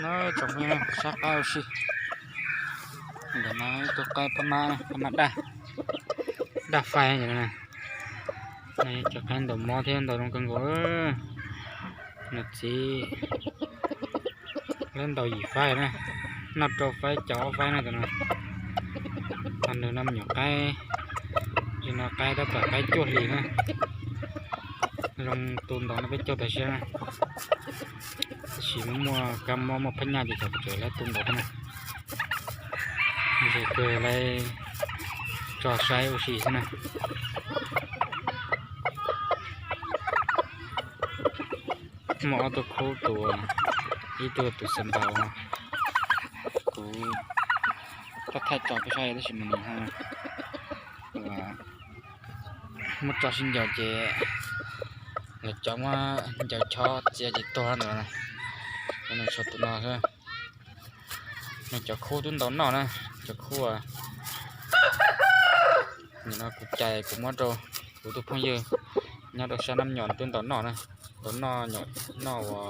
No tsoom phooj ywg, sab qaib ua si. Ntawm no ib tug qaib pab mab, pab mab daj, daj faib no. Cov qaib ntaus mob thiab ntaus zoo kawg nkaus. Nws txiv lawv ntaus yim faib na, noj rau faib caum ob faib na tus no. Ho nws no me nyuam qaib, tus no qaib tab tom qaib cuaj hlis na. Zoo tu ntaus no peb caug tas siab na. Tab sis muaj muaj kab mob muaj phab nyaj ces tseem lawv tu ntaus na. Ces kawg lawv tso saib ua si xwb na. Muaj ob tug khub tus, ib tug tus xav npaum, kuv thaij tso peb saib tab sis mas nws muab tso sib ncaws ces lawv cov muab ncaws chob txiav ces tuag ntawd. Cov nws tshuav tus no xwb. Nws cov khub twb ntaus noj na, cov khub. Nim no kuv cais kuv muab rau kuv tus phooj ywg nyob rau sab Nab Nyom twb ntaus noj na. Ntaus noj nyuam, noj ua,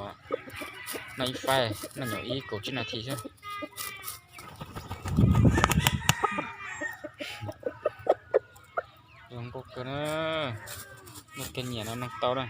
noj ib faib, noj nyuam ib kaum tsib nas this xwb. Zoo nkauj kawg na. Muaj kev nyiam no noj tau na.